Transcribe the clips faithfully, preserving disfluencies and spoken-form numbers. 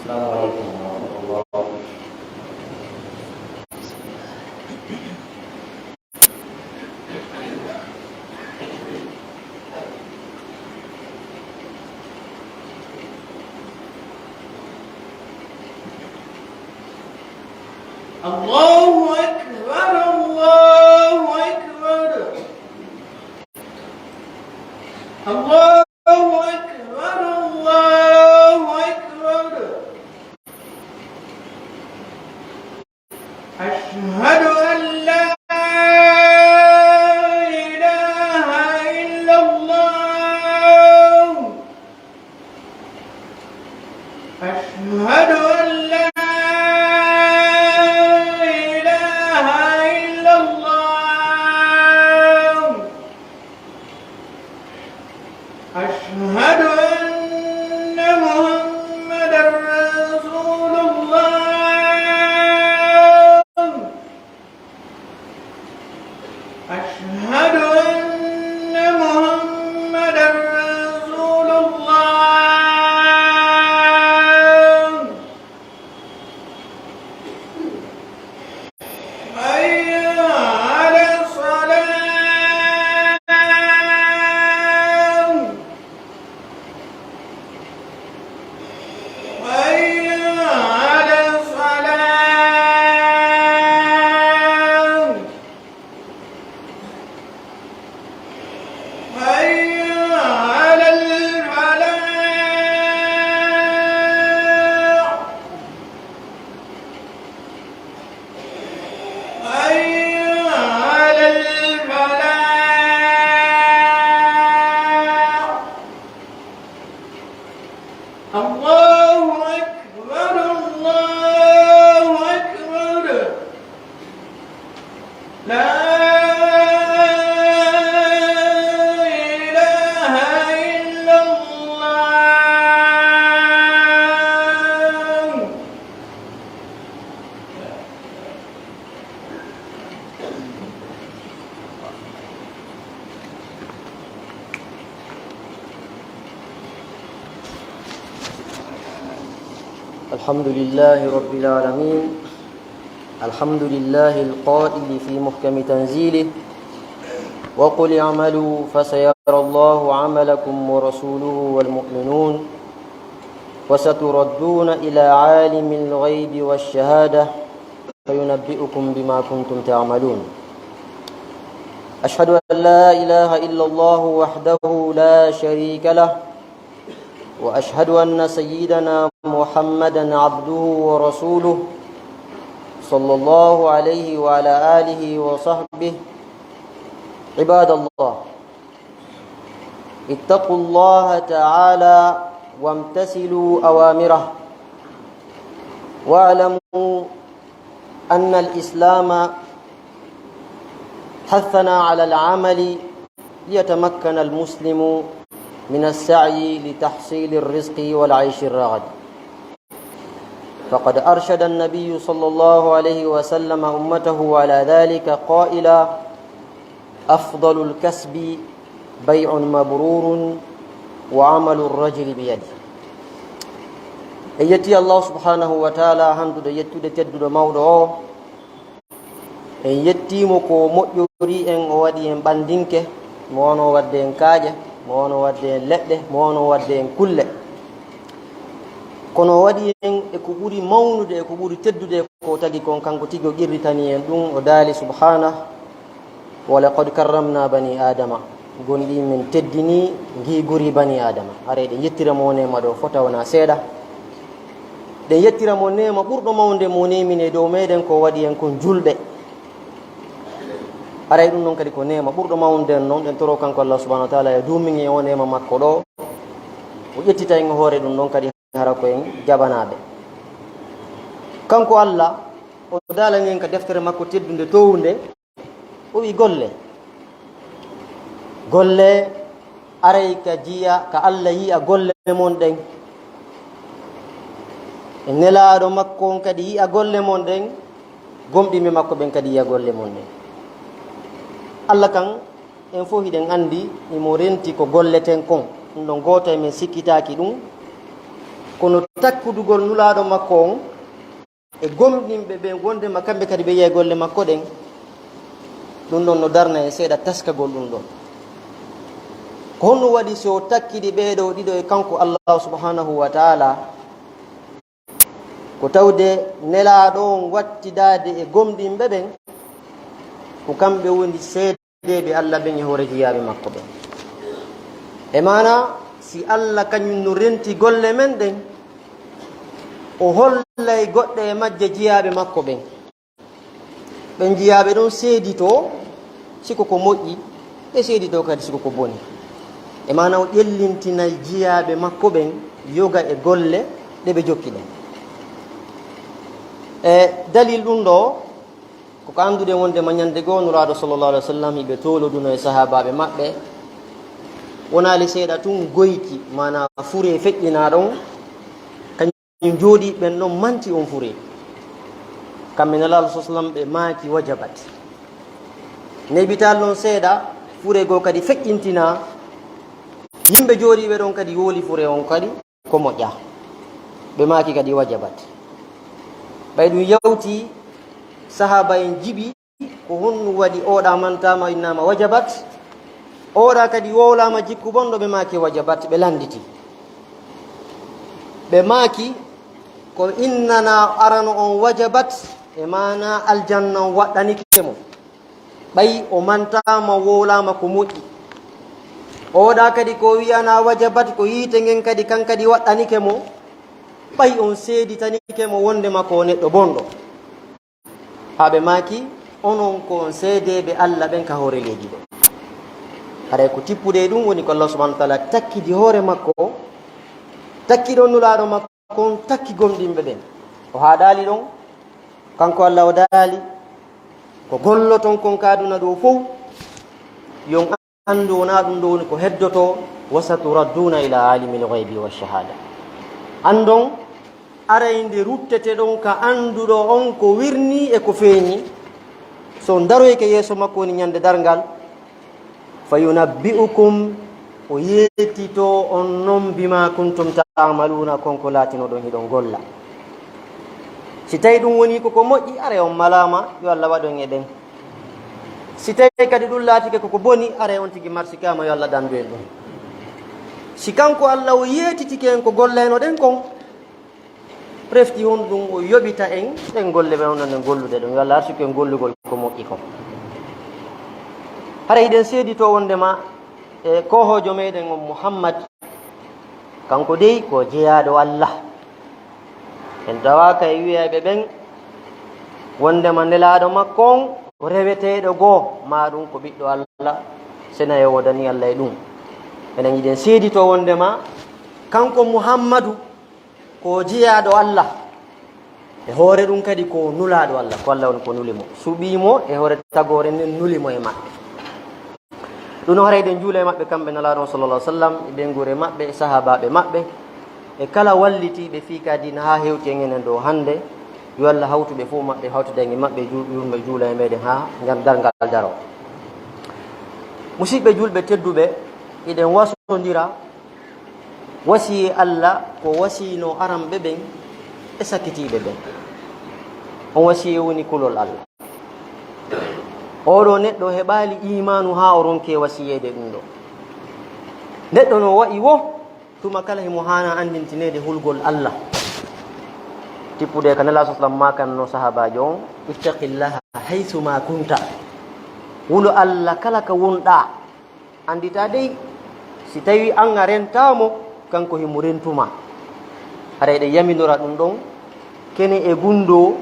السلام عليكم ورحمة الله. الله أكبر، الله أكبر. الله أكبر، الله أكبر. أشهد أن لا إله إلا الله. أشهد أن لا إله إلا الله. أشهد أن محمدا رسول الله. أشهد أن محمدا رسول الله. حي على الصلاة. حي على الصلاة. حي على الفلاح. حي على الفلاح. الله أكبر، الله أكبر. لا إله إلا الله. الحمد لله رب العالمين. الحمد لله القائل في محكم تنزيله: وقل اعملوا فسيرى الله عملكم ورسوله والمؤمنون وستردون إلى عالم الغيب والشهادة فينبئكم بما كنتم تعملون. أشهد أن لا إله إلا الله وحده لا شريك له، وأشهد أن سيدنا محمدا عبده ورسوله، صلى الله عليه وعلى آله وصحبه. عباد الله، اتقوا الله تعالى وامتثلوا أوامره، واعلموا أن الإسلام حثنا على العمل ليتمكن المسلم من السعي لتحصيل الرزق والعيش الرغد. فقد أرشد النبي صلى الله عليه وسلم أمته على ذلك قائلا: أفضل الكسب بيع مبرور وعمل الرجل بيده. En yetti Allah subhanahu wa ta'ala, handuɗo yettude, tedduɗo, mawɗo o. En yettiimo ko moƴƴori en, o waɗi en ɓandinke, mo wano waɗde en kaaƴe, mo wano waɗde en leɗɗe, mo wano waɗde en kulle. Kono o waɗi en e ko ɓuri mawnude, e ko ɓuri teddude ko o tagi kon, kanko tigi o qirritani en ɗum, o daali subhanahu: ولقد كرمنا بني آدم. Gonɗi men teddini, ngiigori bani Adama. Haray ɗen yettira mo neema ɗo fota wona seeɗa. Ɗen yettira mo neema ɓurɗo mawnde mo neemini e dow meɗen, ko waɗi en kon julɓe. Haray ɗum ɗon kadi ko neema ɓurɗo mawnde non, ɗen toro kanko Allah subhanahu wa ta'ala yo duumin en o neema makko ɗo. O ƴettita en hoore ɗum ɗon kadi, hara ko en jaɓanaaɓe. Kanko Allah, o daalani en ka deftere makko teddunde, townde, o wi: golle. Golle, aray ka jiya, ka Allah yi'a golle mon ɗen. E Nelaaɗo makko on kadi yi'a golle mon ɗen, gomɗinɓe makko ɓen kadi yi'a golle mon ɗen. Allah kan, en fof hiɗen anndi, imo renti ko golleten kon. Ɗum ɗon gooto e men sikkitaaki ɗum. Kono takkudugol Nulaaɗo makko on e gomɗinɓe ɓen, wondema kamɓe kadi ɓe yi'ay golle makko ɗen, ɗun ɗon no darna en seeɗa taskagol ɗun ɗon. Ko honɗun waɗi si o takkidi ɓee ɗoo ɗiɗo e kanko Allaahu subhaanahu wa ta'aalaa? Ko tawde Nelaaɗo on wattidaade e gomɗinɓe ɓen, ko kamɓe woni seedeeɓe Alla ɓen e hoore jiyaaɓe makko ɓen. E maanaa, si Alla kañun no renti golle men ɗen, o hollay goɗɗe e majje jiyaaɓe makko ɓen. Ɓen jiyaaɓe ɗon seeditoo si ko ko moƴƴi, ɓe seeditoo kadi si ko ko boni. E maanaa, o ƴellintinay jiyaaɓe makko ɓen yoga e golle ɗe ɓe jokki ɗen. E dalil ɗun ɗoo, ko ko annduɗen wondema ñande goo Nulaaɗo sallallahu alaihi wa sallam, hiɓe tooloduno e sahaabaaɓe maɓɓe, wonaali seeɗa tun goyki, maanaa furee feƴƴinaa ɗon, kañun jooɗii ɓen ɗon manti on furee. Kamɓe Nelaaɗo sallallahu alaihi wa sallam ɓe maaki, "Wajabat." Neeɓitaali non seeɗa, furee goo kadi feƴƴintinaa. Yimɓe jooɗiiɓe ɗon kadi wooli furee on kadi ko moƴƴaa. Ɓe maaki kadi, "Wajabat." Ɓay ɗun yawtii, sahaaba en jiɓi, ko honɗun waɗi oɗaa mantaama innaama wajabat, oɗaa kadi wowlaama jikku bonɗo, ɓe maaki wajabat, ɓe lannditi. Ɓe maaki, ko innanaa arano on wajabat, e maanaa aljanna on waɗɗanike mo. Ɓay o mantaama, wowlaama ko moƴƴi. Oɗaa kadi ko wi'anaa wajabat, ko yiite ngen kadi, kan kadi waɗɗanike mo. Ɓay on seeditanike mo wondema ko neɗɗo bonɗo. Haa ɓe maaki, onon ko on seedeeɓe Alla ɓen ka hoore leydi ɗo. Haray ko tippude e ɗun woni ko Allah subhanahu wa ta'ala takkidi hoore makko, takki ɗon nulaaɗo makko on, takki gomɗinɓe ɓen. O haaɗaali ɗon, kanko Allah o daali, ko golloton kon ka aduna ɗo fow, yo on anndu wonaa ɗun ɗo woni ko heddoto, wa saturadduna ila alimil ghaybi wa shahada. Anndon, aray nde rutteteɗon ka annduɗo on ko wirnii e ko feeñi, so on daroyke yeeso makko woni ñande darngal, fa yunabbi'ukum, o yeetito on non bima kuntum ta'maluna, kon ko laatinoɗon hiɗon golla. Si tawi ɗun woni ko ko moƴƴi, aray on malaama, yo Allah waɗu en e ɓen. Si tawi kadi ɗun laatike ko ko boni, aray on tigi marsikaama, yo Allah danndu en ɗun. Si kanko Allah o yeetitike en ko gollaynoɗen kon, refti honɗun o yoɓita en ɗen golle ɓen, honɗun en gollude ɗun, yo Allah arsuku en gollugol ko moƴƴi kon. Hara hiɗen seeditoo wondema e koohoojo meɗen on Muhammad, kanko dey ko jeyaaɗo Allah. En tawaaka e wi'ayɓe ɓen wondema nelaaɗo makko on ko reweteeɗo goo, maa ɗun ko ɓiɗɗo Allah, sena e woodani Allah e ɗun. Enen hiɗen seeditoo wondema kanko Muhammadu ko jeyaaɗo Allah. E hoore ɗun kadi ko nulaaɗo Allah, ko Allah woni ko nuli mo, suɓii mo e hoore tagoore nden, nuli mo e maɓɓe. Ɗun o haray ɗen juula e maɓɓe kamɓe Nelaaɗo on sallallahu alaihi wa sallam, e ɓeynguure maɓɓe, e sahaabaaɓe maɓɓe, e kala wallitiiɓe fii ka diina haa hewti e enen ɗo hannde. Yo Allah hawtu ɓe fow maɓɓe, hawtida e maɓɓe ju-, yurme juula e meɗen haa ngar-, darngal daroo. Musiɓɓe julɓe tedduɓe, hiɗen wasondira wasiyee Allah ko wasiyinoo aranɓe ɓen e sakkitiiɓe ɓen. On wasiyee woni kulol Allah. Oo ɗoo neɗɗo heɓaali iimaanu haa o ronkee wasiyeede ɗun ɗoo. Neɗɗo no wa'i woo, tuma kala himo haanaa anndintineede hulgol Allah. Tippude ka Nelaaɗo sallallahu alaihi wa sallam maakannoo sahaabaajo on, "Ittaqillaha haythu ma kunta." Wulu Allah kala ka wonɗaa. Anndita dey, si tawii an a rentaa mo, kanko himo rentu maa. Haray ɗen yamindora ɗun ɗon, kene e gunndoo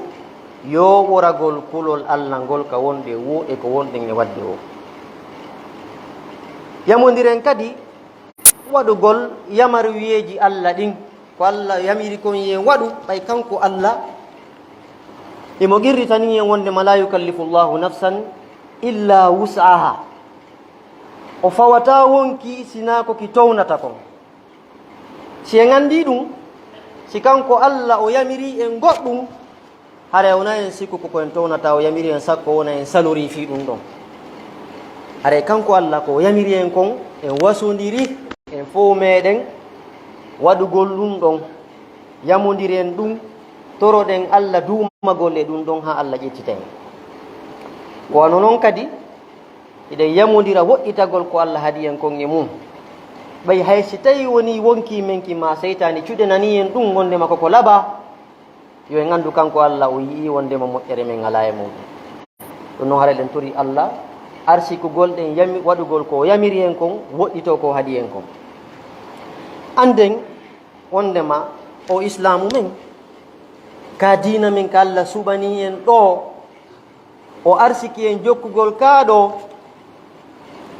yooɓoragol kulol Allah ngol ka wonɗen woo e ko wonɗen e waɗde woo. Yamondiren kadi waɗugol yamaruyeeji Allah ɗin, ko Allah yamiri kon yo en waɗu, ɓay kanko Allah himo qirritanii en wondema laa yukallifu Allahu nafsan illa wus'aha. O fawataa wonki sinaa ko ki townata kon. Si en anndii ɗun, si kanko Allah o yamirii en goɗɗun, haray wonaa en sikku ko ko en townata o yamiri en, sakko wona en salorii fii ɗun ɗon. Haray kanko Allah ko o yamiri en kon, en wasondiri, en fow meɗen waɗugol ɗun ɗon. Yamondiren ɗum, toroɗen Allah duumagol e ɗum ɗon haa Allah ƴettita en. Ko wano non kadi, hiɗen yamondira woɗɗitagol ko Allah haɗi en kon e mum. Ɓay hay si tawii wonii wonkii men ki maa seytaani cuɗananii en ɗum wonndema ko ko labaa, yo en anndu kanko Allah o yi'ii wonndema moƴƴere men alaa e muuɗum. Ɗum non hara eɗen torii Allah arsikugol ɗen yami-, waɗugol ko o yamiri en kon, woɗɗitoo ko o haɗi en kon. Annden wonndema o Islaamu men, ka diina men ka Allah suɓanii en ɗoo, o arsiki en jokkugol kaa ɗoo,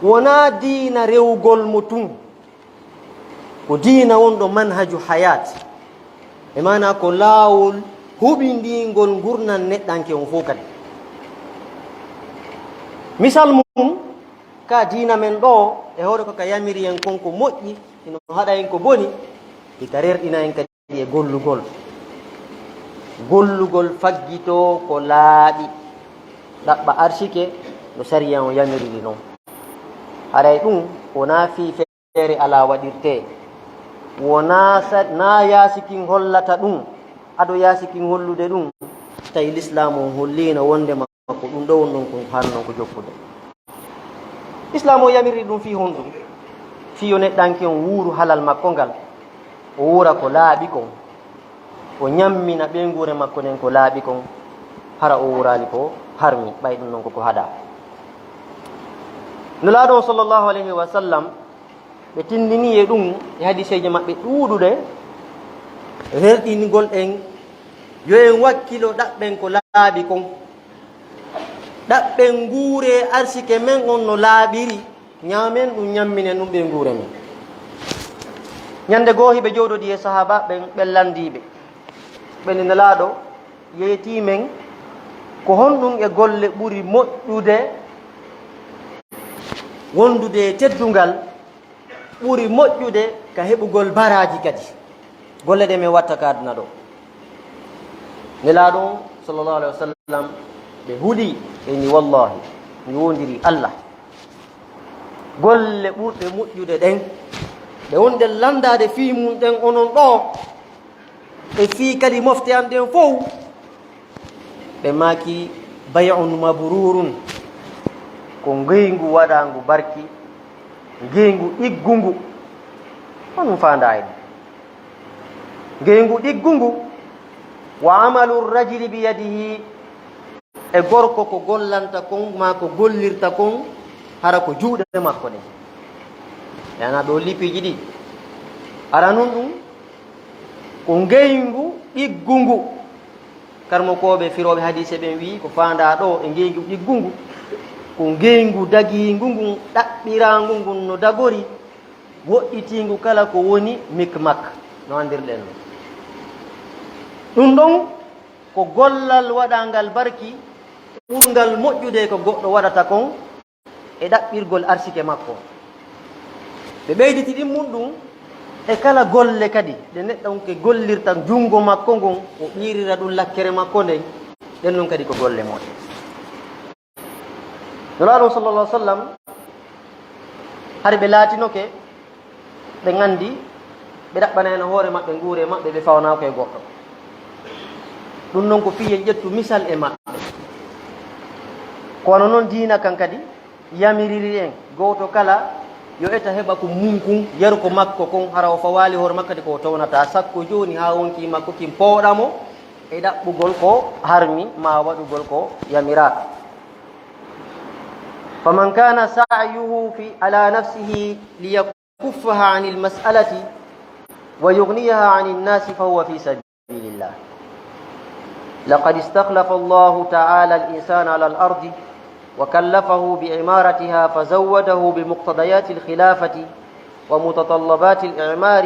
wonaa diina rewugol mo tun. Ko diina wonɗo manhaju hayaat. E maanaa ko laawol huɓindiingol ngurndan neɗɗanke on fow kadi. Misal mum, ka diina men ɗoo, e hoore ko ka yamiri en kon ko moƴƴi, hino haɗa en ko boni, hika rerɗina en kadi e gollugol. Gollugol faggitoo ko laaɓi, ɗaɓɓa arsike no sariya on yamiriri non. Haray ɗum wonaa fii feere alaa waɗirtee. Wonaa sa-, naa yaasi kin hollata ɗum, ado yaasi kin hollude ɗum, tawi Lislaamu on holliino wonndema ko ɗum ɗoo woni ɗon ko haani non ko jokkude. Islaamu o yamiri ɗum fii honɗum? Fii yo neɗɗanke on wuuru halal makko ngal, o wuura ko laaɓi kon, o ñammina ɓeynguure makko nden ko laaɓi kon, hara o wuuraali ko harmi, ɓay ɗum non ko ko haɗaa. Nulaaɗo on, sallallahu alayhi wa sallam, ɓe tinndini e ɗum e hadiiseeje maɓɓe ɗuuɗuɗe, herɗingol en, yo en wakkilo ɗaɓɓen ko laaɓi kon. Ɗaɓɓen nguuree arsike men on no laaɓiri, ñaamen ɗum, ñamminen ɗum ɓeynguure men. Ñande goo hiɓe jooɗodii e sahaabaaɓe ɓen, ɓe lanndii ɓe. Ɓe ni, Nelaaɗo, yeetii men, ko honɗum e golle ɓuri moƴƴude wondude e teddungal, ɓuri moƴƴude ka heɓugol baraaji kadi. Golle ɗe men watta ka aduna ɗoo. Nelaaɗo on, sallallahu alayhi wa sallam, ɓe huli, ɓe ni, "Wallahi, mi woondirii Allah. Golle ɓurɗe moƴƴude ɗen, ɗe wonɗen lanndaade fii mum ɗen onon ɗoo, e fii kadi mofte an ɗen fow." Ɓe maaki, "Bay'un mabrurun, ko ngeyngu waɗaangu barki, ngeyngu ɗiggungu." Honɗum faandaa e ɗum? Ngeyngu ɗiggungu, "wa amalu rajuli bi yadihi, e gorko ko gollanta kon, maa ko gollirta kon, hara ko juuɗe makko ɗen." Yana ɗoo lipiiji ɗi. Ara nun ɗum, ko ngeyngu ɗiggungu. Karmokooɓe firooɓe hadiise ɓen wi'i, ko faandaa ɗoo e ngeyngu ɗiggungu, ko ngeyngu dagiingu ngun, ɗaɓɓiraangu ngun no dagori, woɗɗitiingu kala ko woni mikmak, no anndirɗen non. Ɗum ɗon ko gollal waɗaangal barki, ɓurngal moƴƴude ko goɗɗo waɗata kon, e ɗaɓɓirgol arsike makko. Ɓe ɓeyditi ɗin mun ɗum e kala golle kadi ɗe neɗɗo on ke gollirta junngo makko ngon, o ɓiirira ɗum lakkere makko nden, ɗen non kadi ko golle moƴƴe. Nulaaɗo sallallahu alaihi wasallam, hari ɓe laatinoke ɓe nganndi, ɓe ɗaɓɓanayno hoore maɓɓe nguure maɓɓe, ɓe fawnaako e goɗɗo. Ɗum noon ko fii en ƴettu misal e maɓɓe. Ko wano noon diina kan kadi yamiriri en, gooto kala yo eta heɓa ko mum kun, yeru ko makko kon, hara o fawaali hoore makko kadi ko o townata, sakko jooni haa wonkii makko kin pooɗa mo e ɗaɓɓugol ko harmi, maa waɗugol ko yamiraaka. فمن كان سعيه في، على نفسه ليكفها عن المسألة ويغنيها عن الناس فهو في سبيل الله. لقد استخلف الله تعالى الإنسان على الأرض وكلفه بعمارتها فزوده بمقتضيات الخلافة ومتطلبات الإعمار،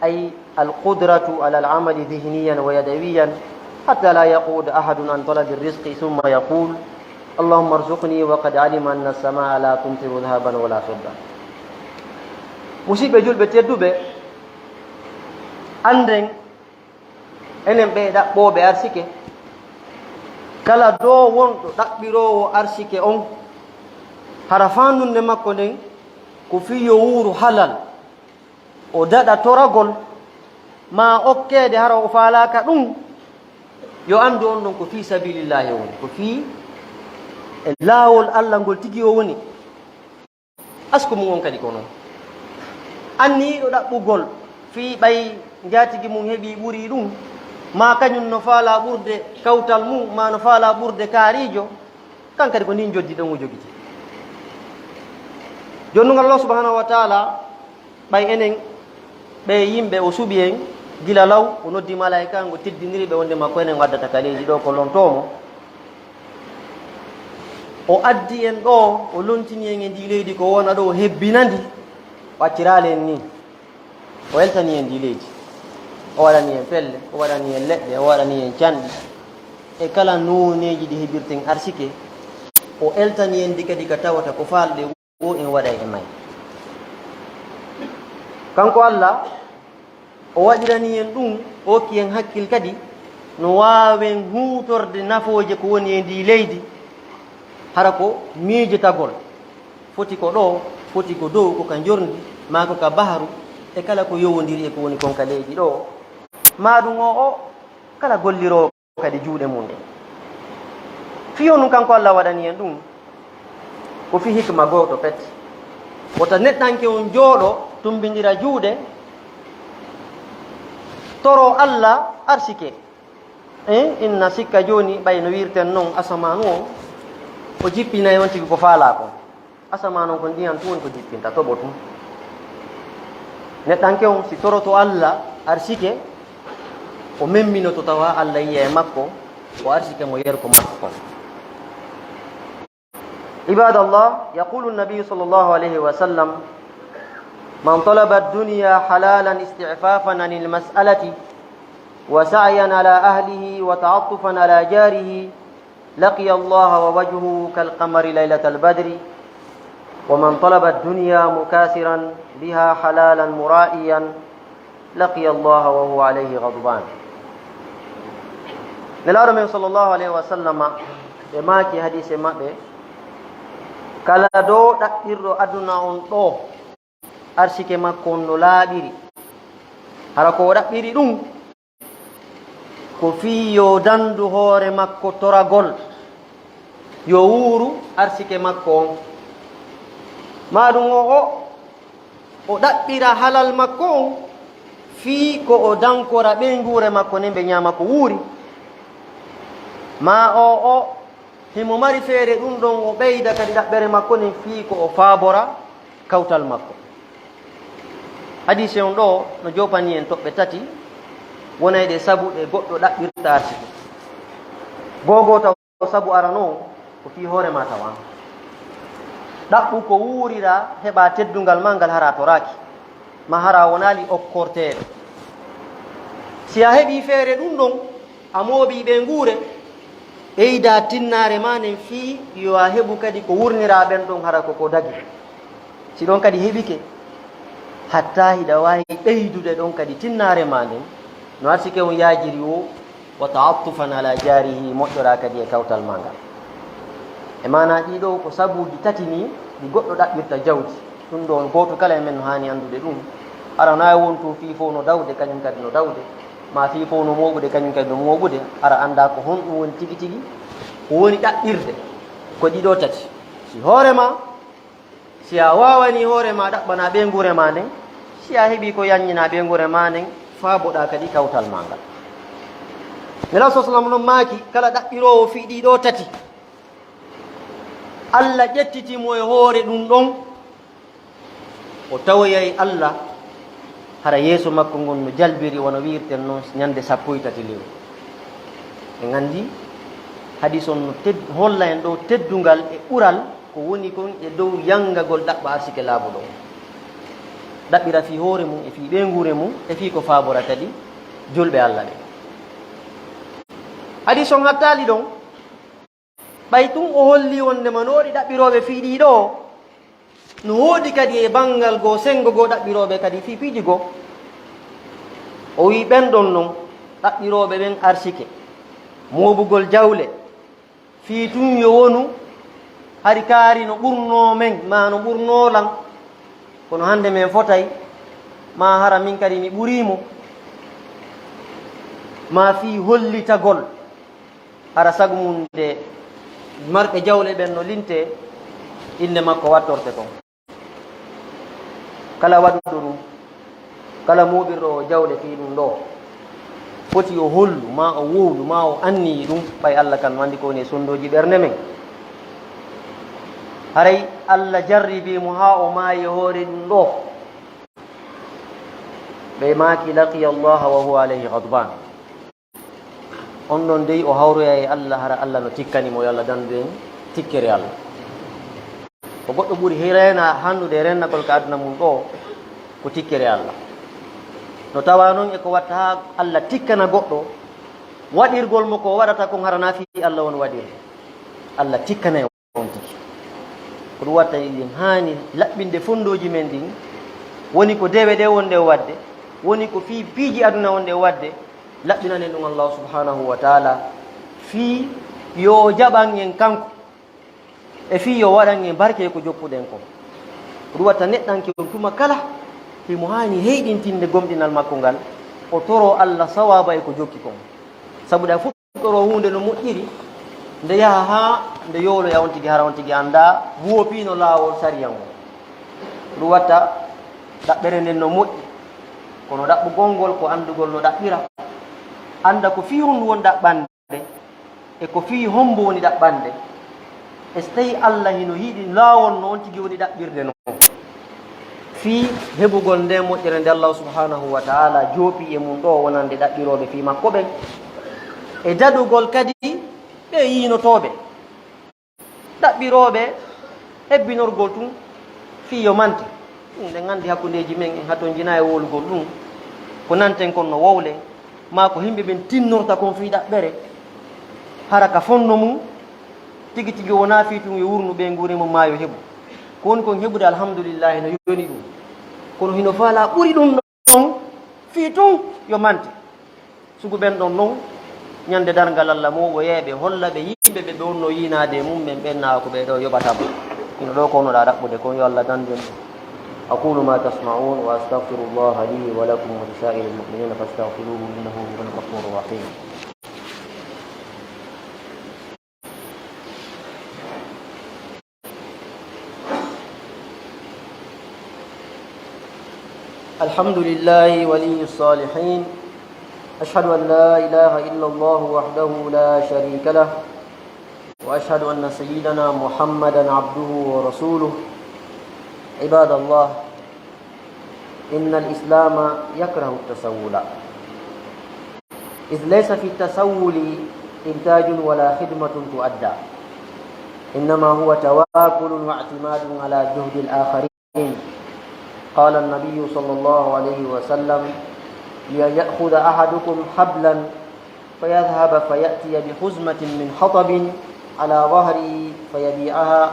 أي القدرة على العمل ذهنيا ويدويا، حتى لا يقعد أحد عن طلب الرزق ثم يقول: اللهم ارزقني وقد علم أن السماء لا تمطر ذهبا ولا فضة. Musidɓe julɓe tedduɓe, annden enen ɓee ɗaɓɓooɓe arsike, kala doo wonɗo ɗaɓɓiroowo arsike on, hara faandunde makko nden ko fii yo wuuru halal, o daɗa toragol, maa okkeede hara o faalaaka ɗum, yo anndu on ɗon ko fii sabilillahi o woni, ko fii e laawol Allah ngol tigi o woni. Asku mum on kadi ko non. Anniyiiɗo ɗaɓɓugol fii ɓay njaatigi mum heɓii ɓurii ɗum, maa kañum no faalaa ɓurde kawtal mum, maa no faalaa ɓurde kaariijo, kan kadi ko ndin joddi ɗon o jogiti. Jonnungal Allah subhanahu wa taala, ɓay enen ɓe yimɓe o suɓi en gila law, o noddi malaa'ika, ngo teddiniri ɓe wonde ma ko enen o addata ka leydi ɗo ko lontoo mo. O addi en ɗo, o lontini en e ndi leydi ko wona ɗo, o hebbina ndi, o acciraali en ni. O eltani en ndi leydi. O waɗani en pelle, o waɗani en leɗɗe, o waɗani en canɗi. E kala nooneeji ɗi heɓirten arsike, o eltani en ndi kadi ka tawata ko faalɗe o en waɗay e may. Kanko Allah, o waɗirani en ɗum, o okki en hakkil kadi, no waawen huutorde nafooje ko woni e ndi leydi, hara ko miijotagol, foti ko ɗo, foti ko dow, ko ka njorndi, maa ko ka baharu, e kala ko yowondiri e ko woni kon ka leydi ɗo, maa ɗum o, o kala golliroowo kadi juuɗe mum ɗen. Fii honɗum kanko Allah waɗani en ɗum? Ko fii hikma gooto pet. Wota neɗɗanke on jooɗo, tumbindira juuɗe, toro Allah arsike. Eh, inna sikka jooni, ɓay no wiirten non, asamaanu on, o jippinay on tigi ko faalaa kon. Asamaan on ko ndiyan tun woni ko jippinta, toɓo tun. Neɗɗanke on, si toroto Allah arsike, o memminoto tawa Allah yiya e makko, o arsike mo yeru ko makko kon. عباد الله، يقول النبي صلى الله عليه وسلم: من طلب الدنيا حلالا استعفافا عن المسألة وسعيا على أهله وتعطفا على جاره لقي الله ووجهه كالقمر ليلة البدر، ومن طلب الدنيا مكاثرا بها حلالا مرائيا لقي الله وهو عليه غضبان. Nelaaɗo men sallallahu alayhi wa sallama, ɓe maaki hadiise maɓɓe, kala dow ɗaɓɓirɗo aduna on ɗo, arsike makko on no laaɓiri. Hara ko o ɗaɓɓiri ɗum, ko fii yo dandu hoore makko toragol, yo wuuru arsike makko on. Maa ɗum o, o, o ɗaɓɓira halal makko on fii ko o dankora ɓeynguure makko nden ɓe ñaama ko wuuri. Maa o, o, himo mari feere ɗum ɗon o ɓeyda kadi ɗaɓɓere makko nden fii ko o faabora kawtal makko. Hadiise on ɗoo no joopani en toɓɓe tati wonayɗe sabu ɗe goɗɗo ɗaɓɓirta arsike. Googoo taw sabu arano ko fii hoore maa tawan. Ɗaɓɓu ko wuurira heɓa teddungal maa ngal hara toraaki, ma hara wonaali okkorteeɗo. Si a heɓii feere ɗum ɗon, a mooɓii ɓeynguure, ɓeydaa tinnaare maa nden fii yo a heɓu kadi ko wurniraa ɓen ɗon hara ko ko dagi. Si ɗon kadi heɓike, hatta hiɗa waawi ɓeydude ɗon kadi tinnaare maa nden, no arsike on yaajiri woo, wa ta'attufan ala jaarihi, moƴƴoraa kadi e kawtal maa ngal. E maanaa ɗii ɗoo ko sabuuji tati nii ɗi goɗɗo ɗaɓɓirta jawdi. Ɗum ɗoo on gooto kala e men no haani anndude ɗum. Hara no waawi wontu fii fow no dawde, kañum kadi no dawde. Maa fii fow no mooɓude, kañum kadi no mooɓude. Hara anndaa ko honɗum woni tigi tigi ko woni ɗaɓɓirde. Ko ɗii ɗoo tati. Si hoore maa, si a waawanii hoore maa ɗaɓɓanaa ɓeynguure maa nden, si a heɓii ko yaññinaa ɓeynguure maa nden, faaboɗaa kadi kawtal maa ngal. Nelaaɗo sallam non maaki, kala ɗaɓɓiroowo fii ɗii ɗoo tati, Alla ƴettiti mo e hoore ɗum ɗon, o tawoyay Alla, hara yeeso makko ngon no jalbiri, wano wiirten non, ñande sappo e tati lewru. En anndi hadiis on no ted-, holla en ɗoo teddungal e ɓural ko woni kon e dow yangagol ɗaɓɓa arsike laaɓuɗo on. Ɗaɓɓira fii hoore mum, e fii ɓeynguure mum, e fii ko faabora kadi julɓe Alla ɓen. Hadiis on hattaali ɗon, ɓay tun o holli wonndema no woodi ɗaɓɓirooɓe fii ɗii ɗoo, no woodi kadi e banngal goo, senngo goo ɗaɓɓirooɓe kadi fii piiji goo. O wi'i, ɓen ɗon non, ɗaɓɓirooɓe ɓen arsike, mooɓugol jawle, fii tun yo wonu hari kaari no ɓurnoo men, maa no ɓurnoo lan, kono hannde men fotay, maa hara min kadi mi ɓurii mo. maa fii hollitagol, hara sagu mum nde marɓe jawle ɓen no linte, innde makko wattorte kon. Kala waɗuɗo ɗum, kala mooɓirɗo o jawle fii ɗum ɗoo, foti o hollu, maa o wowlu, maa o anniyi ɗum, ɓay Alla kan no anndi ko woni e sonndooji ɓernde men. Haray Alla jarribii mo haa o maayi e hoore ɗum ɗoo. Ɓe maaki, "Laqiya Allaha wa huwa alayhi ghadban." On ɗon dey o hawroya e Alla, hara Alla no tikkani mo, yo Alla dandu en tikkere Alla. Ko goɗɗo ɓuri reena hannude e rennagol ka aduna mum ɗoo, ko tikkere Alla. No tawa non e ko watta haa Alla tikkana goɗɗo, waɗirgol mo ko waɗata kon hara na fii Alla on waɗiri. Alla tikkana on tigi. Ko ɗum watta eɗen haani laɓɓinde fonndooji men ɗin, woni ko dewe ɗe wonɗe waɗde, woni ko fii piiji aduna wonɗe waɗde, laɓɓinanen ɗum Allahu subhanahu wa taala, fii yo o jaɓan en kanko, e fii yo waɗan en barke e ko joppuɗen kon. Ko ɗum watta neɗɗanke on tuma kala, himo haani heyɗintinde gomɗinal makko ngal, o toro Alla sawaaba e ko jokki kon. Sabu ɗa fuɗɗoroo huunde no moƴƴiri, nde yaha haa nde yooloya on tigi, hara on tigi anndaa, woopii no laawol sariya ngon. Ɗum watta ɗaɓɓere nden no moƴƴi, kono ɗaɓɓugol ngol ko anndugol no ɗaɓɓira, annda ko fii honɗum woni ɗaɓɓande, e ko fii hombo woni ɗaɓɓande, e so tawii Alla hino yiɗi laawol no on tigi woni ɗaɓɓirde non. Fii heɓugol nden moƴƴere nde Allahu subhanahu wa ta'ala joopi e mum ɗoo wonande ɗaɓɓirooɓe fii makko ɓen, e daɗugol kadi ɓe yiinotooɓe. Ɗaɓɓirooɓe hebbinorgol tun fii yo mante. Ɗum ɗen anndi hakkundeeji men en hatonjinaa e wowlugol ɗum. Ko nanten kon no wowle, maa ko yimɓe ɓen tinnorta kon fii ɗaɓɓere. Hara ka fonno mum, tigi tigi wonaa fii tun yo wurnu ɓeynguure mum maa yo heɓu. Ko woni kon heɓude, alhamdulillahi, no yoni ɗum. Kono hino faalaa ɓuri ɗum ɗon fii tun yo mante. Sugu ɓen ɗon non, ñande darngal Alla mooɓoyee ɓe, holla ɓe yimɓe ɓe ɓe wonno yiinaade e mum ɓen, ɓen naa ko ɓee ɗoo yoɓata mo. Hino ɗoo ko wonnoɗaa ɗaɓɓude kon, yo Alla dandu en ɗum. أقول ما تسمعون وأستغفر الله لي ولكم ولسائر المؤمنين فاستغفروه إنه هو الغفور الرحيم. الحمد لله ولي الصالحين. أشهد أن لا إله إلا الله وحده لا شريك له، وأشهد أن سيدنا محمدا عبده ورسوله. عباد الله، إن الإسلام يكره التسول، إذ ليس في التسول إنتاج ولا خدمة تؤدى، إنما هو تواكل واعتماد على جهد الآخرين. قال النبي صلى الله عليه وسلم: "ليأخذ أحدكم حبلا فيذهب فيأتي بحزمة من حطب على ظهره فيبيعها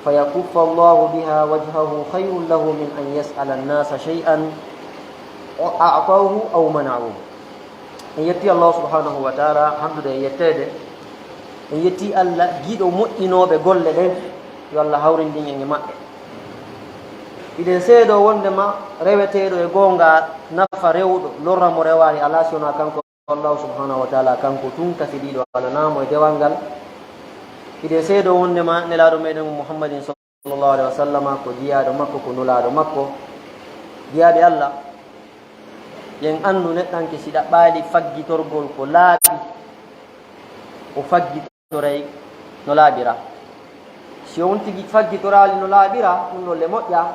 فيكف الله بها وجهه خير له من أن يسأل الناس شيئا أعطوه أو منعوه." En yetti Allahu subhanahu wa ta'ala, hamdude e yetteede. En yetti Alla giɗo moƴƴinooɓe golle ɗen, yo Alla hawrindin en e maɓɓe. Hiɗen seedoo wondema reweteeɗo e goonga nafa rewɗo, lorra mo rewaani alaa si wonaa kanko Allahu subhanahu wa ta'ala, kanko tun kasidiiɗo, alanaa mo e dewal ngal. Hiɗen seedoo wondema Nelaaɗo meɗen Muhammadin sallallahu alaihi wa sallama ko jiyaaɗo makko, ko nulaaɗo makko. Jiyaaɓe Alla, yen anndu neɗɗanke si ɗaɓɓaali faggitorgol ko laaɓi, o faggitoray no laaɓira. Si on tigi faggitoraali no laaɓira, ɗum ɗon le moƴƴa,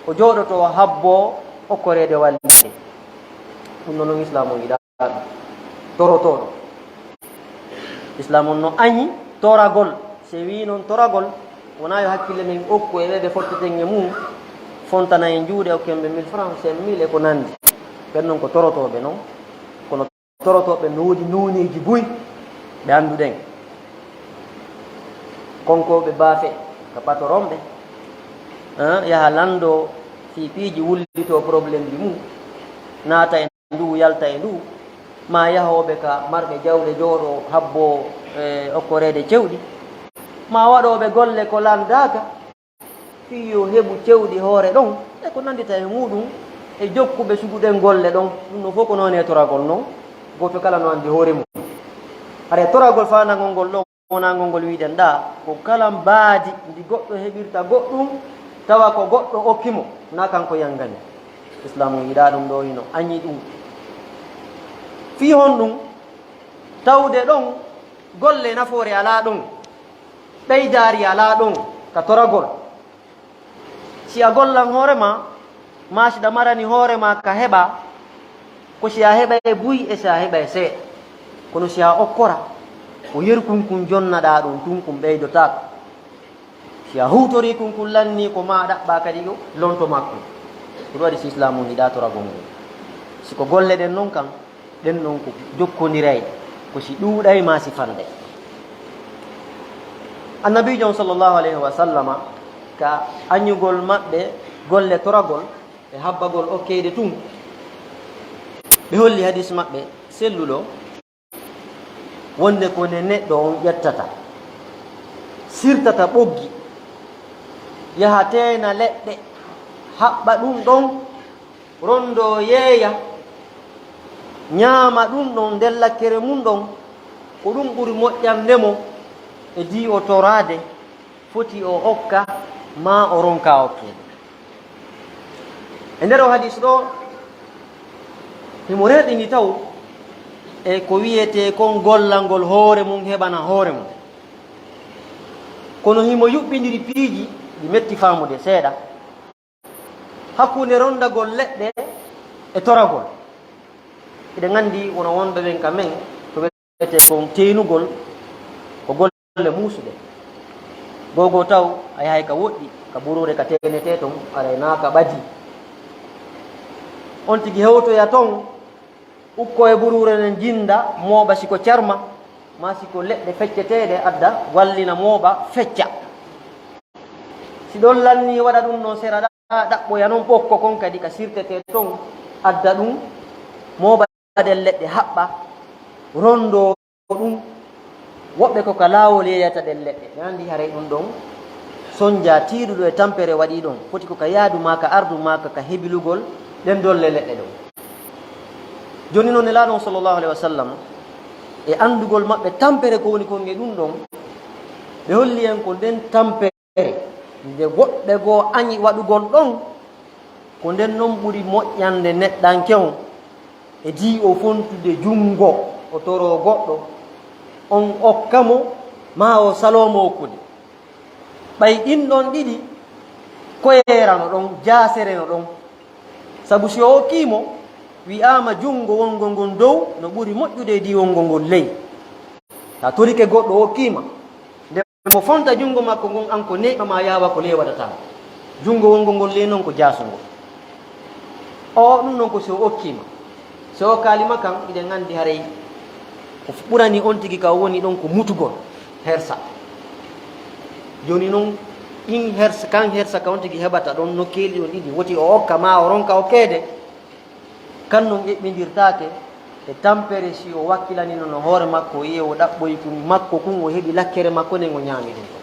o jooɗoto o habboo okkoreede wallite. Ɗum ɗon non Islaamu on yiɗaa. Torotooɗo. Islaam on no añi toragol. Se wii noon toragol, wonaa yo hakkille men okku e ɓe ɓe fotteten e mum, fontana en juuɗe, okken ɓe mille francs, cinq mille e ko nanndi. Ɓen noon ko torotooɓe noon, kono torotooɓe no woodi nooneeji buy ɓe annduɗen. Konkooɓe baafe ka patoronɓe, ah, yaha lanndoo fii piiji, wullitoo probleemji mum, naata e ndu, yalta e ndu, maa yahooɓe ka marɓe jawle jooɗoo habboo, e, okkoreede cewɗi, maa waɗooɓe golle ko lanndaaka, fii yo heɓu cewɗi hoore ɗon, e ko nanndita e muuɗum, e jokkuɓe sugu ɗen golle ɗon. Ɗum ɗon fof ko noone toragol non. Gooto kala no anndi hoore mum. Haray toragol faandagol ngol ɗoo, wonaa ngol ngol wi'den ɗaa, ko kala mbaadi ndi goɗɗo heɓirta goɗɗum, tawa ko goɗɗo okki mo, naa kanko yangani. Islaamu yiɗaa ɗum ɗoo hino, añi ɗum. Fii honɗum? Tawde ɗon golle nafoore alaa ɗon, ɓeydaari alaa ɗon ka toragol. Si a gollan hoore maa, maa si ɗa marani hoore maa ka heɓa, ko si a heɓay buy e si a heɓay seeɗa. Kono si a okkora, ko yerkun kun jonnaɗaa ɗun tun, kun ɓeydotaako. Si a huutorii kun, kun lannii ko maa ɗaɓɓaa kadi ɗo lonto makko. Ko ɗum waɗi si Islaamu yiɗaa toragol ngol. Si ko golle ɗen non kan, ɗen ɗon ko jokkondiray, ko si ɗuuɗay maa si fanɗay. Annabiijo on sallallahu alayhi wa sallama, ka añugol maɓɓe golle toragol e habbagol okkeyde tun, ɓe holli hadis maɓɓe selluɗo wonde ko nde neɗɗo on ƴettata, sirtata ɓoggi, yaha teena leɗɗe, haɓɓa ɗum ɗon, rondoo yeeya, ñaama ɗum ɗon nder lakkere mum ɗon, ko ɗum ɓuri moƴƴande mo e dii o toraade, foti o okka, maa o ronka okkeede. E nder o hadis ɗoo, himo rerɗini taw e ko wiyetee kon gollangol hoore mum, heɓana hoore mum. Kono himo yuɓɓindiri piiji ɗi metti faamude seeɗa. Hakkunde rondagol leɗɗe e toragol. Hiɗen anndi wono wonɓe ɓen ka men, ko wiyetee kon teenugol, ko golle muusuɗe. Goo goo taw a yahay ka woɗɗi, ka buruure ka teenetee ton, aray naa ka ɓadii. On tigi hewtoya ton, ukko e buruure nden, jinnda, mooɓa si ko carma, maa si ko leɗɗe fecceteeɗe, adda, wallina, mooɓa, fecca. Si ɗon lannii, waɗa ɗum ɗon sera ɗaa, ɗaɓɓoya non ɓokko kon kadi ka sirtetee ton, adda ɗum, mooɓa ɗen leɗɗe, haɓɓa, rondoo ɗum. Woɓɓe ko ka laawol yeeyata ɗen leɗɗe. Ɓe anndi haray ɗum ɗon sonja tiiɗuɗo e tampere waɗii ɗon. Foti ko ka yaadu maa, ka ardu maa, ka, ka hebilugol ɗen dolle leɗɗe ɗon. Jooni non, Nelaaɗo on sallallahu alayhi wa sallam, e anndugol maɓɓe tampere ko woni kon e ɗum ɗon, ɓe holli en ko nden tampere nde woɓɓe goo añi waɗugol ɗon, ko nden non ɓuri moƴƴande neɗɗanke on e dii o fontude junngo, o toroo goɗɗo, on okka mo, maa o saloo mo okkude. Ɓay ɗin ɗon ɗiɗi koyeerano ɗon, jaasereno ɗon. Sabu si o okkii mo, wi'aama junngo wonngol ngon dow no ɓuri moƴƴude e dii wonngol ngol ley. Si a torike goɗɗo, o okkii ma, nde mo fonta junngo makko ngon, an ko neeɓa maa yaawa, ko ley waɗataa. Junngo wonngol ngol ley non ko jaasungol. O, ɗum non ko si o okkii ma. Si o okkaali ma kan, hiɗen anndi haray ko ɓurani on tigi ka o woni ɗon ko mutugol, hersa. Jooni non, ɗin hersa, kan hersa ka on tigi heɓata ɗon nokkeeli on ɗiɗi, woti o okka maa o ronka okkeede, kan non eɓɓindirtaake e tampere si o wakkilanino no hoore makko, o yi'e o ɗaɓɓoyi kun makko kun, o heɓi lakkere makko nden, o ñaami ɗum kon.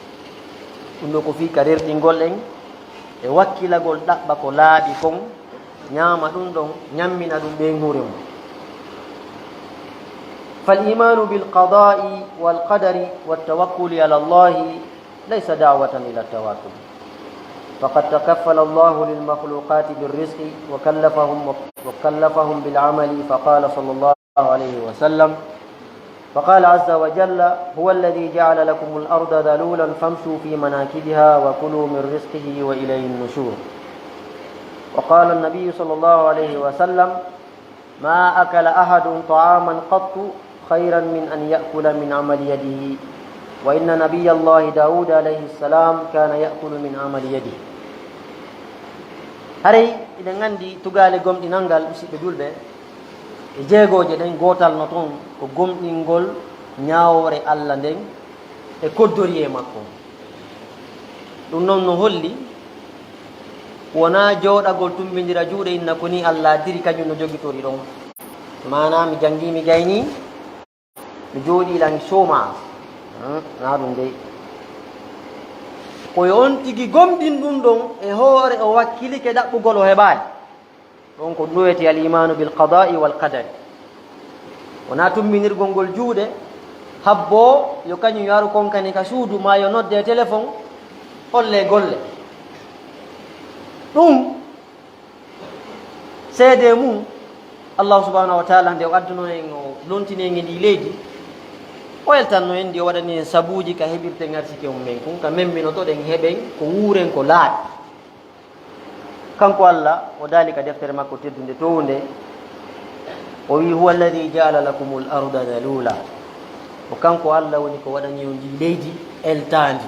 Ɗum ɗo ko fii ka rerɗingol en e wakkilagol ɗaɓɓa ko laaɓi kon, ñaama ɗum ɗon, ñammina ɗum ɓeynguure mum. فالإيمان بالقضاء والقدر والتوكل على الله ليس دعوة إلى التواكل، فقد تكفل الله للمخلوقات بالرزق وكلفهم، وكلفهم بالعمل، فقال صلى الله عليه وسلم، فقال عز وجل: هو الذي جعل لكم الأرض ذلولا فامشوا في مناكبها وكلوا من رزقه وإليه النشور. وقال النبي صلى الله عليه وسلم: ما أكل أحد طعاما قط خيرا من أن يأكل من عمل يده، وإن نبي الله داود عليه السلام كان يأكل من عمل يده. Haray hiɗen anndi tugaale gomɗinal ngal, musiɓɓe julɓe, e jeegooje ɗen, gootal no ton ko gomɗingol ñaawoore Alla nden e koddoriyee makko. Ɗum non no holli wonaa jooɗagol tummbindira juuɗe inna ko nii Alla diri, kañum no jogitori ɗon. Maanaa mi janngii, mi gaynii, mi jooɗii lan chômage. Hmm, naa ɗum dey. Ko yo on tigi gomɗin ɗum ɗon e hoore, o wakkilike ɗaɓɓugol, o heɓaali. Ɗon ko ɗum wiyetee al imaanu bil qadaa'i wal qadari. Wonaa tummbinirgol ngol juuɗe, habboo yo kañum yaru konkani ka suudu, maa yo nodde e telefon, holle golle. Ɗum, seede mum, Allahu subhanahu wa taala, nde o adduno en, o lontini en e ndii leydi, o eltanno en ndi, o waɗani en sabuuji ka heɓirten arsike mum men kun, ka memminotoɗen, heɓen ko wuuren, ko laaɓi. Kanko Allah, o daali ka deftere makko teddunde townde, o wi: "Huwa alladhi ja'ala lakumul arda dhalula." Ko kanko Allah woni ko waɗani on ndii leydi eltaandi.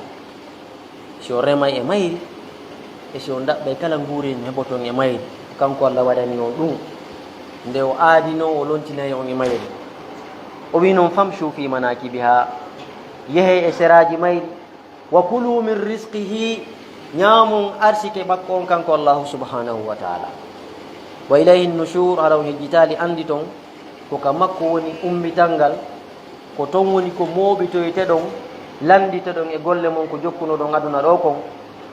Si on remay e mayri, e si on ɗaɓɓay kala nguuree no heɓoton e mayri. Ko kanko Allah waɗani on ɗum. Nde o aadino, o lontinay on e mayri. O wi non: "Famshu fi manakibiha." Yehee e seraaji mayri. "Wa kulu min rizqihi", ñaamon arsike makko on kanko Allahu subhanahu wa taala. "Wa ilayhi nushur", hara on hejjitaali anndi ton, ko ka makko woni ummital ngal, ko ton woni ko mooɓitoyteɗon, lannditeɗon e golle mon ko jokkunoɗon aduna ɗoo kon,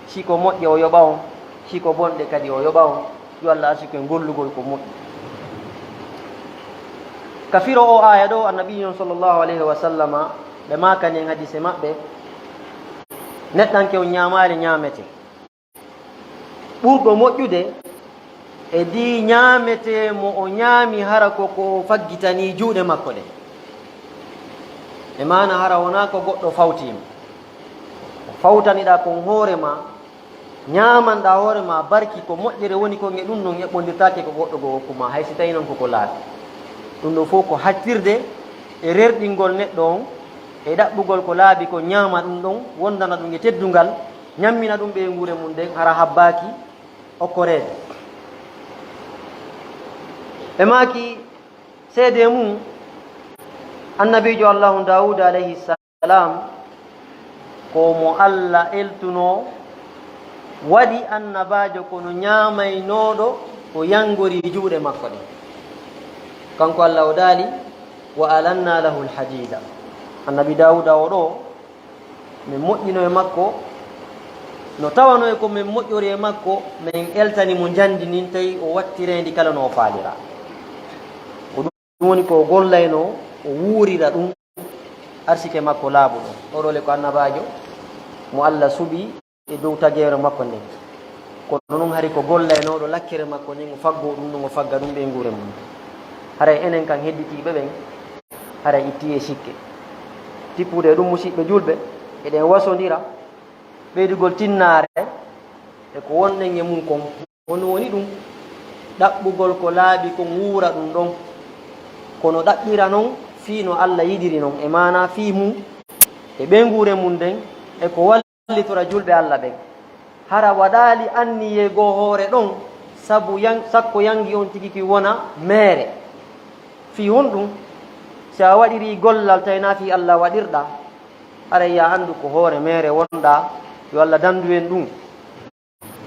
si ko moƴƴe o yoɓa on, si ko bonɗe kadi o yoɓa on. Yo Allah arsiku en gollugol ko moƴƴi. Ka firo o aaya ɗoo, Annabi on sallallahu alayhi wa sallama, ɓe maakani en hadise maɓɓe, neɗɗanke on ñaamaali ñaamete. Ɓurɗo moƴƴude e ndii ñaamete mo o ñaami hara ko ko faggitanii juuɗe makko ɗen. E maana hara wonaa ko goɗɗo fawtii mo. Ko fawtaniɗaa kon hoore maa, ñaamanɗaa hoore maa barki, ko moƴƴere woni kon e ɗum, non eɓɓondirtaake ko goɗɗo goo okku maa, hay si tawii non ko ko laaɓi. Ɗum ɗoo fof ko hattirde e rerɗingol neɗɗo on, e ɗaɓɓugol ko laaɓi ko ñaama ɗum ɗon, wondana ɗum e teddungal, ñammina ɗum ɓeynguure mum nden, hara habbaaki okkoreede. Ɓe maaki, seede mum, Annabiijo Allahu Daawuda alayhi salam, ko mo Allah eltunoo, waɗi annabaajo, kono ñaamaynooɗo ko yanngori juuɗe makko ɗen. Kanko Allah o daali: "Wa alanna lahu alhadida." Annabi Daawuda o ɗoo, men moƴƴino e makko, no tawanoo e ko men moƴƴori e makko, men eltani mo njandi ndin, tawi o wattireendi kala no o faalira. Ko ɗum woni ko o gollaynoo, o wuurira ɗum arsike makko laaɓuɗo. Oɗo le ko annabaajo mo Allah suɓi e dow tageere makko nden. Kono non hari ko gollaynooɗo lakkere makko nden, o faggoo ɗum ɗum, o fagga ɗum ɓeynguure mum. Haray enen kan hedditiiɓe ɓen, haray itti e sikke. Tippude e ɗum, musiɓɓe julɓe, eɗen wasondira ɓeydugol tinnaare e ko wonɗen e mum kon. Kono woni ɗum, ɗaɓɓugol ko laaɓi kon, wuura ɗum ɗon. Kono ɗaɓɓira non fii no Allah yiɗiri non, e maanaa fii mum, e ɓeynguure mum nden, e ko wallitora julɓe Allah ɓen. Hara waɗaali anniyee goo hoore ɗon, sabu yan-, sakko yanngi on tigi ki wona meere. Fii honɗum? Si a waɗirii gollal tawi naa fii Allah waɗirɗaa, haray yo a anndu ko hoore meere wonɗaa, yo Allah danndu en ɗum.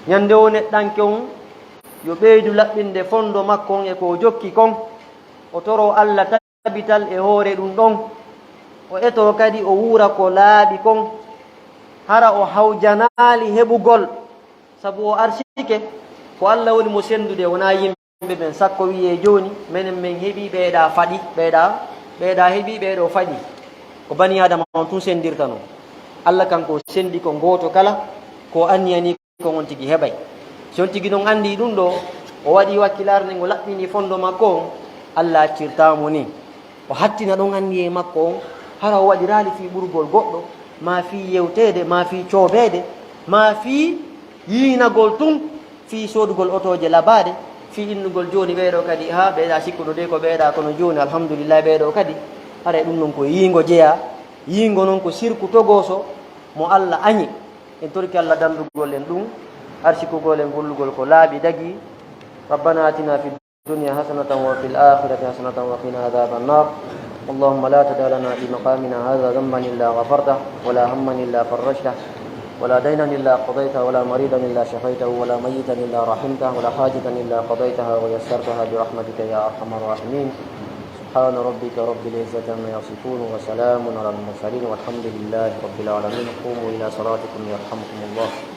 Ñande woo neɗɗanke on yo ɓeydu laɓɓinde fondo makko on e ko o jokki kon, o toroo Allah tabital e hoore ɗum ɗon, o etoo kadi o wuura ko laaɓi kon, hara o hawjanaali heɓugol, sabu o arsike, ko Allah woni mo senndude, wonaa yimɓe ɓen. Sakko wiyee jooni, menen men heɓii, ɓeeɗaa faɗi, ɓeeɗaa, ɓeeɗaa heɓii, ɓeeɗoo faɗi. Ko banii Aadama on tun senndirta non. Allah kanko senndi ko gooto kala, ko anniyanii ko on tigi heɓay. Si on tigi non anndii ɗum ɗoo, o waɗii wakkilaare nden, o laɓɓinii fondo makko on, Allah accirtaa mo nii. O hattina ɗon anniyee makko on, hara o waɗiraali fii ɓurgol goɗɗo, maa fii yewteede, maa fii coobeede, maa fii yiinagol tun, fii soodugol otooje labaaɗe, fii innugol jooni ɓeeɗoo kadi, haa ɓeeɗaa sikkuno de ko ɓeeɗaa, kono jooni alhamdulillahi ɓeeɗoo kadi. Haray ɗum non ko yiingo jeyaa, yiingo non ko sirku togooso mo Allah añi. En torike Allah danndugol en ɗum, arsikugol en gollugol ko laaɓi dagii. ربنا آتنا في الدنيا حسنة وفي الآخرة حسنة وقنا عذاب النار. اللهم لا تدع لنا في مقامنا هذا ذنبا إلا غفرته، ولا هما إلا فرجته، ولا دينا إلا قضيته، ولا مريضا إلا شفيته، ولا ميتا إلا رحمته، ولا حاجة إلا قضيتها ويسرتها برحمتك يا أرحم الراحمين. سبحان ربك رب العزة عما يصفون، وسلام على المرسلين، والحمد لله رب العالمين. قوموا إلى صلاتكم يرحمكم الله.